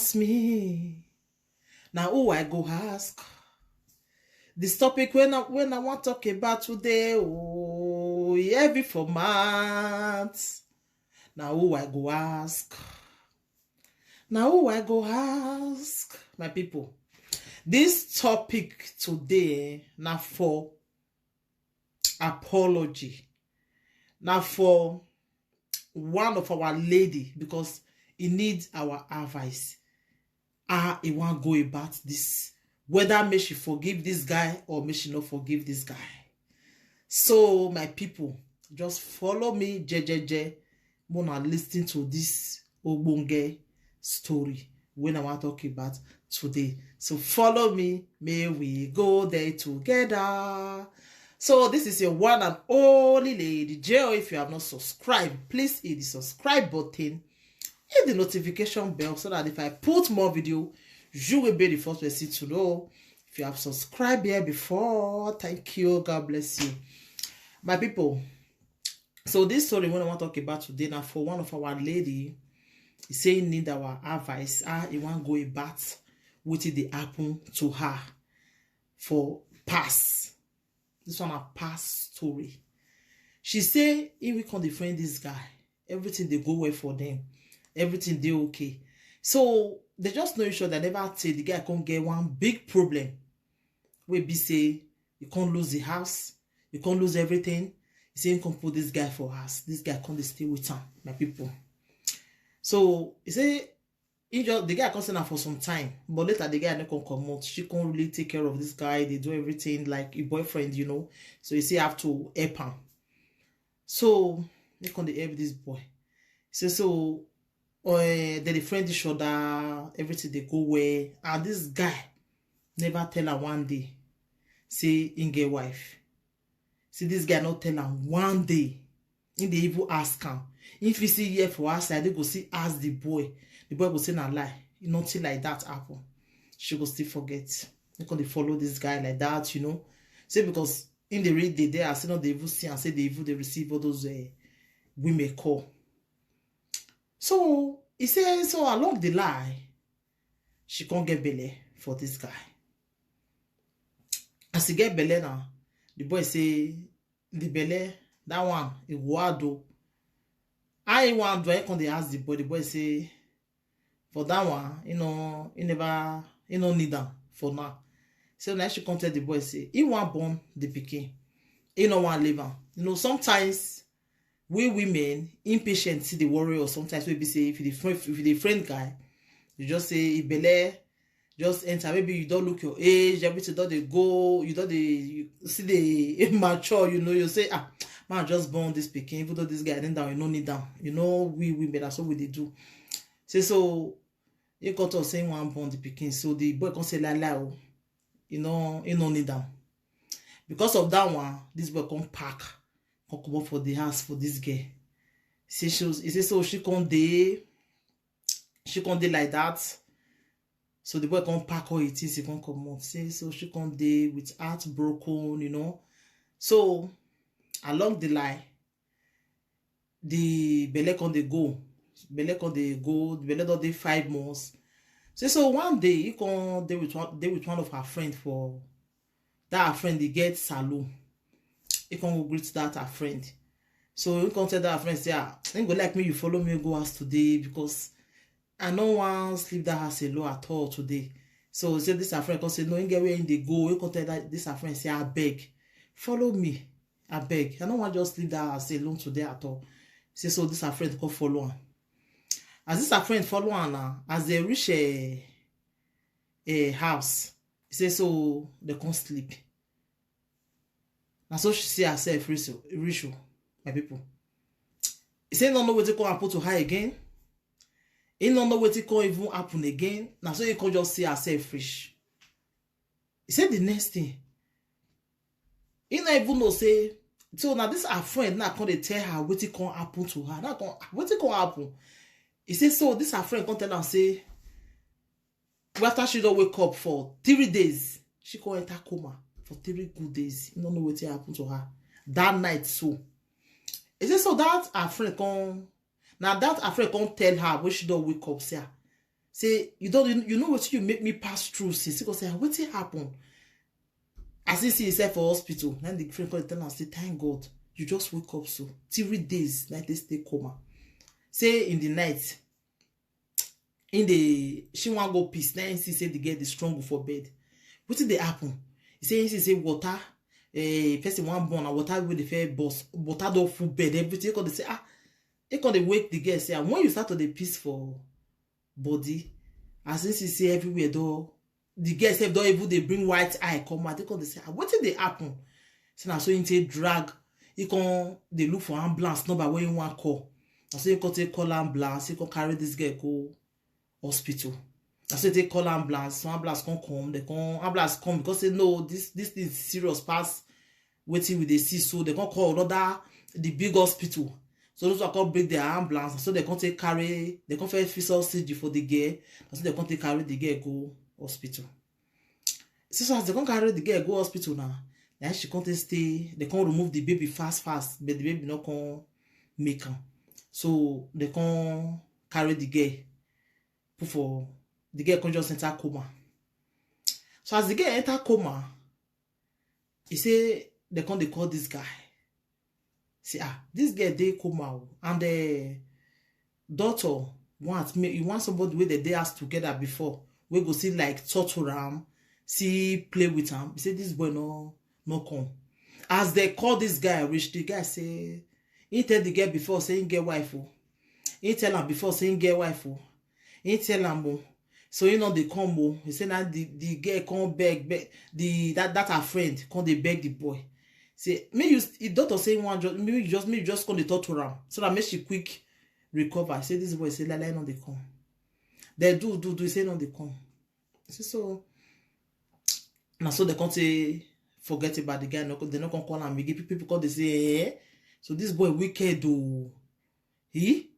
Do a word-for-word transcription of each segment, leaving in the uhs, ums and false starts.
ask me, now who I go ask? This topic when I when I want talk about today, oh, e heavy for mouth. Now who I go ask? Now who I go ask? My people, this topic today now for apology. Now for one of our lady, because he needs our advice. Ah, he want go about this. Whether may she forgive this guy or may she not forgive this guy. So my people, just follow me, J J J. Mona listen to this ogbonge story when I want talk about today. So follow me, may we go there together. So this is your one and only lady J O. If you have not subscribed, please hit the subscribe button, hit the notification bell, so that if I put more video, you will be the first person to know. If you have subscribed here before, thank you. God bless you. My people, so this story when I want talk about today now for one of our lady, he say he need our advice. Ah, he want go about what did happen to her for past. This one a past story. She say he will come dey friend this guy. Everything they go well for them. Everything they okay. So they just know each other. Never tell the guy come get one big problem. We be say you can't lose the house, you can't lose everything. He say he come put this guy for house. This guy come dey stay with him, my people. So he say he just the guy come send her for some time, but later the guy no come comot. She can't really take care of this guy. They do everything like a boyfriend, you know. So he say have to help him. So he come dey help this boy. He say so uh, they dey friend each other, everything they go well. And this guy never tell her one day say he get wife. See, this guy not tell her one day. He dey even ask him. If he see here for outside, they go see ask the boy. The boy go say na lie. Nothing like that happen. She go still forget. They gonna follow this guy like that, you know. Say because in the read the day, I say not they even see and say they even they receive all those uh, women call. So he say so along the line, she can't get belly for this guy. As he get belly now, the boy say the belly that one it wado. I want do I come dey ask the boy. The boy say for that one, you know, he never, you know, need them for now. So now she come tell the boy say he want born the pikin, he no want leave am. You know, sometimes we women impatient see the worry, or sometimes we be say if you the friend, if you the friend guy, you just say if belle just enter, maybe you don't look your age, everything don't they go, you don't they you see the mature, you know, you say ah, man just born this pikin, even though this guy then down, you no need them, you know, we women that's what we they do. Say so he got us saying one born the pikin, so the boy can say la la, oh, you know, he no need them. Because of that one, this boy come pack, come come up for the house for this girl. Say she was, he say so she come dey, she come dey like that. So the boy come pack all his things, he come come up. Say so she come dey with heart broken, you know. So along the line, the belle come dey go, belle come dey go, the belle don dey five months. Say so one day he come dey with one dey with one of her friend for that her friend dey get salon. He come go greet that her friend. So he come tell that her friend say ah, he go like me you follow me go house today because I no wan sleep that house alone at all today. So he say this her friend come say no, he get where he dey go. He come tell that this her friend say abeg, follow me, abeg. I no wan just leave that house alone today at all. Say so this her friend come follow am. As this her friend follow am now, as they reach a, a house, he say so they come sleep. Now so she see herself reach, reach, oh, my people. He say no know wetin come happen to her again. He no know wetin come even happen again. Now so he come just see herself reach. He said the next thing. He not even know say so now this her friend now come dey tell her wetin come happen to her. Now come wetin come happen. He say so this her friend come tell am say after she don wake up for three days, she come enter coma for three good days. He no know wetin happen to her that night. So he say so that her friend come now that her friend come tell her when she don wake up say ah, Say, you don't, you, you know what you make me pass through since. He go say, "Wetin happen?" As he see himself for hospital, then the friend call tell am say, "Thank God, you just wake up so." Three days, like this, stay coma. Say in the night, in the, she wan go piss. Now he see say the girl dey struggle for bed. Wetin dey happen? He say, he see say water, eh, person wan born, and water wey dey fair burst, water don full bed, everything. He come dey say, ah, he come dey wake the girl say, ah, when you start to dey piss for body, as he see say everywhere don, the girl sef don even dey bring white eye come out. He come dey say, ah, wetin dey happen? Say na so he take drag, he come dey look for ambulance number wey he wan call. Na so he come take call ambulance, he come carry this girl go hospital. Na so he take call ambulance, so ambulance come come, they come, ambulance come because say no, this, this thing serious pass wetin we dey see. So they come call another, the big hospital. So those one come bring their ambulance, so they come take carry, they come first fix oxygen for the girl, na so they come take carry the girl go hospital. So, so as they come carry the girl go hospital now, then she come take stay, they come remove the baby fast fast, but the baby no come make am. So they come carry the girl, put for, the girl come just enter coma. So as the girl enter coma, he say they come dey call this guy. Say, ah, this girl dey coma o, and the doctor want me, he want somebody wey dey dey house together before, wey go see like torture am, see play with am. He say this boy no, no come. As they call this guy reach, the guy say, he tell the girl before say he get wife o. He tell am before say he get wife o. He tell am o. So he no dey come o. He say na the, the girl come beg, beg the, that, that her friend come dey beg the boy. Say, me you, the doctor say he wan just, me you just, me you just come dey talk to am so that make she quick recover. Say this boy say, "Lala, no dey come." They do, do, do, say no dey come. Say so, na so they come say forget about the guy. No, they no come call am again. People, people come dey say, eh? So this boy wicked o. He?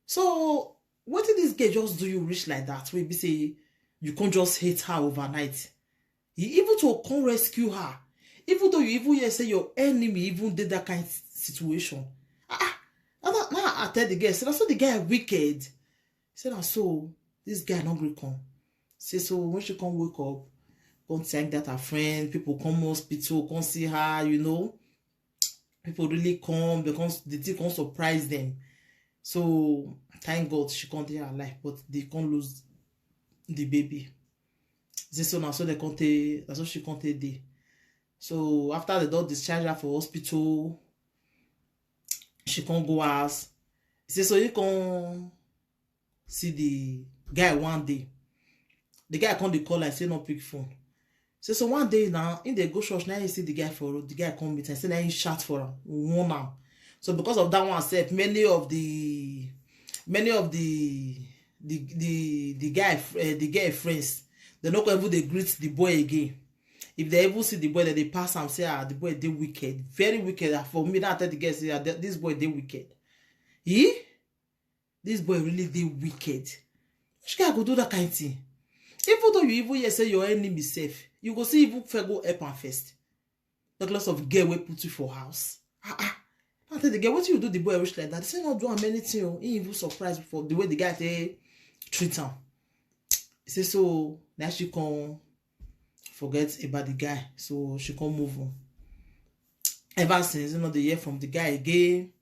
So wetin this girl just do you reach like that? Wey be say you can't just hate her overnight. He even to come rescue her, even though you even hear say your enemy even did that kind of situation. Ah, ah. Now, now I tell the girl, say, "Na so the guy wicked." Say, "Na so this guy no gree come." Say, so when she come wake up, come thank that her friend, people come hospital, come see her, you know. People really come, they come, the thing come surprise them. So thank God she come dey alive, but they come lose the baby. Say so na so they come take, na so she come take dey. So after they don discharge her for hospital, she come go house. Say so he come see the guy one day. The guy come dey call, like say no pick phone. Say so one day now, in dey go church, now he see the guy for road. The guy come meet am, say now he shout for am, warn am. So because of that one sef, many of the, many of the, the, the, the guy, uh, the guy friends, they no go even dey greet the boy again. If they even see the boy, then they pass am, say, "Ah, the boy dey wicked, very wicked." Ah, for me, that I tell the guy say, "Ah, th-, this boy dey wicked." He, this boy really dey wicked. Which guy go do that kind thing? Even though you even hear say your enemy safe, you go see even fair go help am first. Talk less of girl wey put you for house. Ah, ah. I tell the girl, "Wetin you do the boy reach like that?" Say no do am anything o. He even surprised for the way the guy take treat am. He say so now she come forget about the guy, so she come move on. Ever since, you know, they hear from the guy again.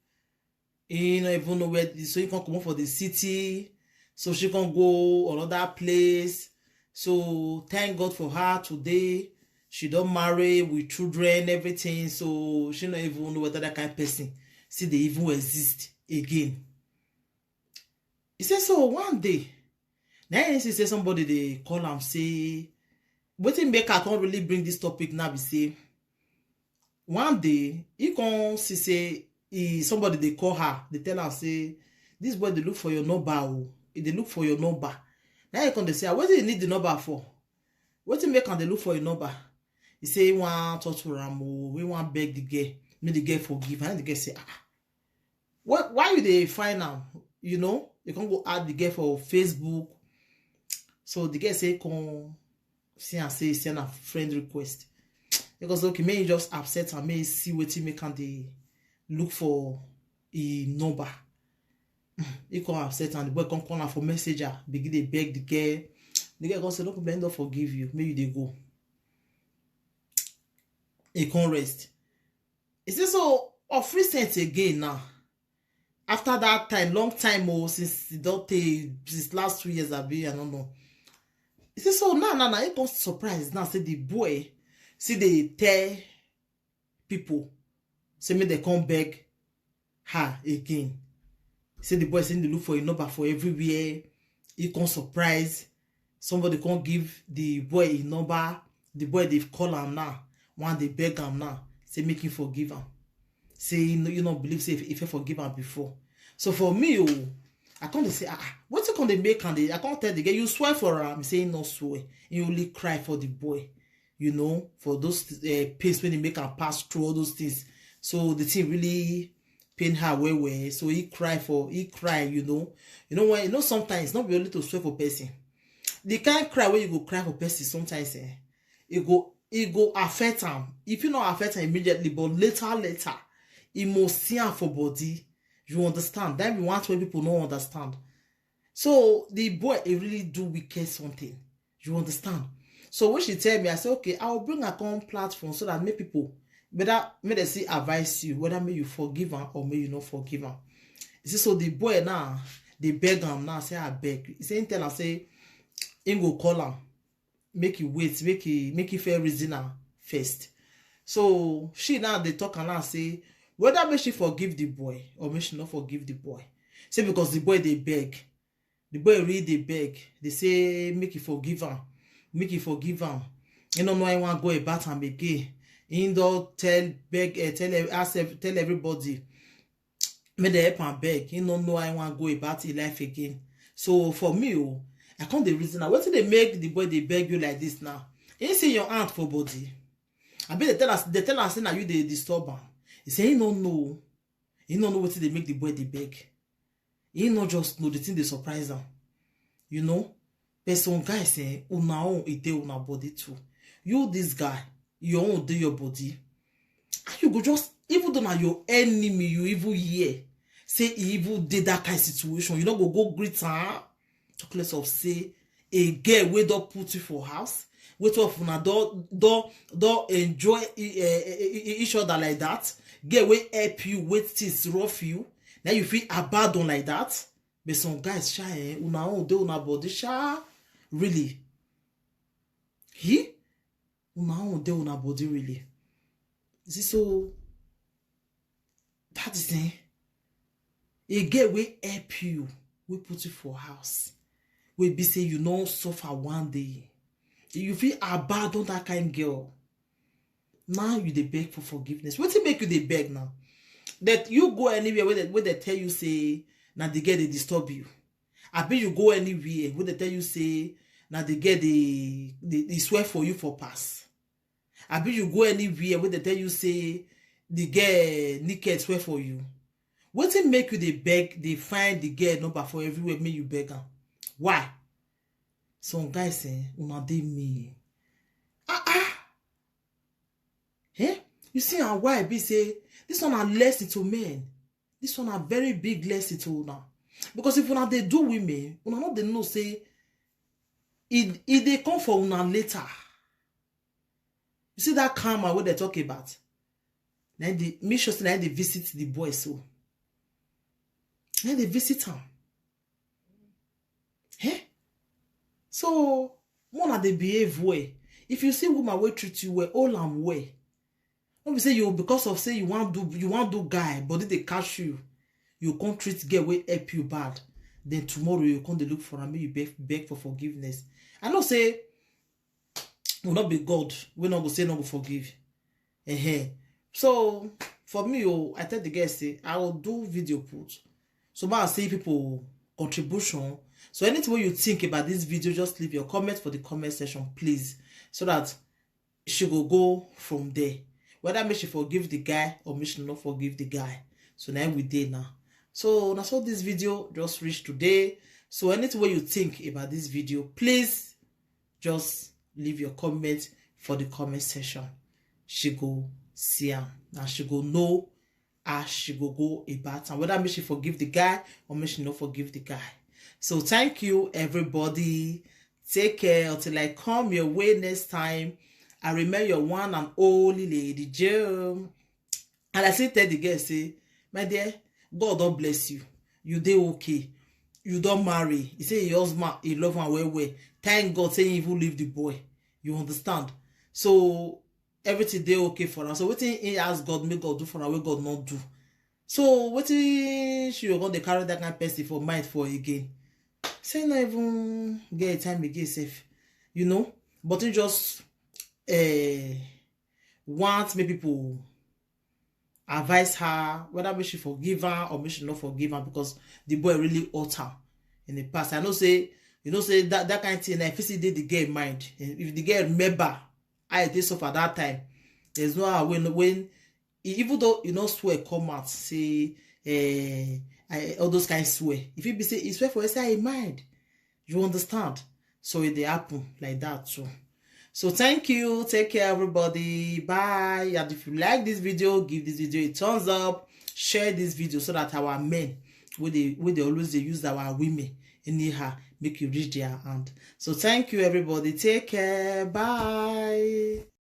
He no even know where, so he come comot for the city. So she come go another place. So thank God for her today. She don marry with children, everything. So she no even know whether that kind person see they even exist again. He said so one day. Now he see say somebody they call am say, wetin make I come really bring this topic now be say, one day he come see say he, somebody they call her, they tell her say, "This boy they look for your number o, he dey look for your number." Now he come dey say, "Ah, wetin you need the number for? Wetin make am dey look for your number?" He say he wan talk to am o, he wan beg the girl, make the girl forgive. And the girl say, "Ah, ah, why, why you dey find am?" You know, you can go add the girl for Facebook. So the girl say come see and say send a friend request. Because okay, may he just upset and may he see wetin make am dey look for a number. He come upset and the boy come call am for messenger, begin dey beg the girl. The girl come say, "No problem, I don forgive you, make you dey go." He come rest. He say, so of recent again now, after that time, long time, oh, since the don tey, since last two years, abi, I don't know. He say, so now, now, now, he come surprise now, say the boy, see, they tell people, say, make they come beg her again. Say the boy say they look for a number for everywhere. He come surprise. Somebody come give the boy a number. The boy, they call am now. One, they beg am now. Say, make him forgive am. Say, you no, you no believe, say, if, if I forgive am before. So for me, oh, I come dey say, ah, ah, wetin come dey make am dey, I come tell the girl, you swear for am? He say he no swear. He only cry for the boy, you know, for those uh, pains when he make am pass through all those things. So the thing really pain her well well. So he cry for, he cry, you know. You know when, you know, sometimes not be only to swear for person. The kind cry where you go cry for person sometimes, eh, it go, it go affect am. If you not affect am immediately, but later, later, it must see am for body. You understand? That be one way people no understand. So the boy, he really do wicked something. You understand? So when she tell me, I say, okay, I will bring her on platform so that make people, whether, make they see advise you, whether may you forgive her or may you not forgive her. You see, so the boy now, they beg am now, say, I beg. He say, he tell her, say, he go call am, make you wait, make he, make he fair reason am first. So she now, they talk and now say, whether may she forgive the boy or may she not forgive the boy. Say, because the boy, they beg. The boy really dey beg. They say, make he forgive am. Make he forgive am. He no know how he wan go about am again. He don tell, beg, eh, tell ev-, ask ev-, tell everybody. Make they help am beg. He no know how he wan go about his life again. So for me, oh, I come dey reason now. Wetin dey make the boy dey beg you like this now? He see your aunt for body. I bet they tell us, they tell us say na you dey disturb am. He say he no know. He no know wetin dey make the boy dey beg. He no just know, the thing dey surprise am. You know? But some guys, eh, una own, e dey una body too. You, this guy, your own dey your body. And you go just, even though na your enemy, you even hear say he even dey that kind situation, you no go go greet am. Talk less of say a girl wey don put you for house, wey two of una don, don, don enjoy e-, eh, eh, eh, each other like that. Girl wey help you, wey things rough you, now you feel abandoned like that. But some guys, sha, eh, una own dey una body, sha, really. He? Una own dey una body, really. You see, so that is, eh, a girl wey help you, wey put you for house, wey be say you no suffer one day. You feel abandon that kind girl. Now you dey beg for forgiveness. Wetin make you dey beg now? That you go anywhere where they, where they tell you say na the girl dey disturb you. Abi you go anywhere where they tell you say na the girl dey, dey, dey swear for you for pass. Abi you go anywhere where they tell you say the girl naked swear for you. Wetin make you dey beg, dey find the girl number for everywhere, make you beg am? Why? Some guys, eh, una dey mean. Ah, ah. Eh? You see, and why be say this one na lesson to men. This one na very big lesson to una. Because if una dey do women, una no dey know say e, e dey come for una later. You see that karma wey they talk about? Na the, make sure say na the visit the boy so. Na the visit am. Eh? So, more na dey behave well. If you see woman wey treat you well, hold am well. No be say you, because of say you wan do, you wan do guy, body dey catch you, you come treat girl wey help you bad. Then tomorrow you come dey look for am, make you beg, beg for forgiveness. I know say we no be God, we no go say no go forgive. Uh-huh. So for me, oh, I tell the girl say I will do video put. So I see people contribution. So anything wey you think about this video, just leave your comment for the comment section, please, so that she go go from there. Whether make she forgive the guy or make she not forgive the guy. So now we dey now. So na so this video just reach today. So anything wey you think about this video, please just leave your comment for the comment section. She go see am. Now she go know as she go go about am, whether make she forgive the guy or make she no forgive the guy. So thank you, everybody. Take care until I come your way next time. I remain your one and only Lady Joe. And I still tell the girl, say, my dear, God don bless you. You dey okay. You don marry. He say your husband, he love am well well. Thank God say he even leave the boy. You understand? So everything dey okay for am. So wetin he ask God, make God do for am, wey God no do. So wetin she go come dey carry that kind person for mind for again? Say no even get time again sef, you know. But he just uh, want make people advise her whether make she forgive her or make she not forgive her, because the boy really hurt her in the past. I know say, you know say that, that kind of thing, if you see the, the girl mind, if the girl remember how it is suffer that time, there's no how when, when e, even though you no swear come out say eh, I, all those kind swear, if you be say e swear for inside him mind, you understand? So it dey happen like that too. So thank you, take care, everybody, bye. And if you like this video, give this video a thumbs up, share this video so that our men, wey dey, wey dey always dey use our women anyhow, make you reach their hand. So thank you, everybody, take care, bye.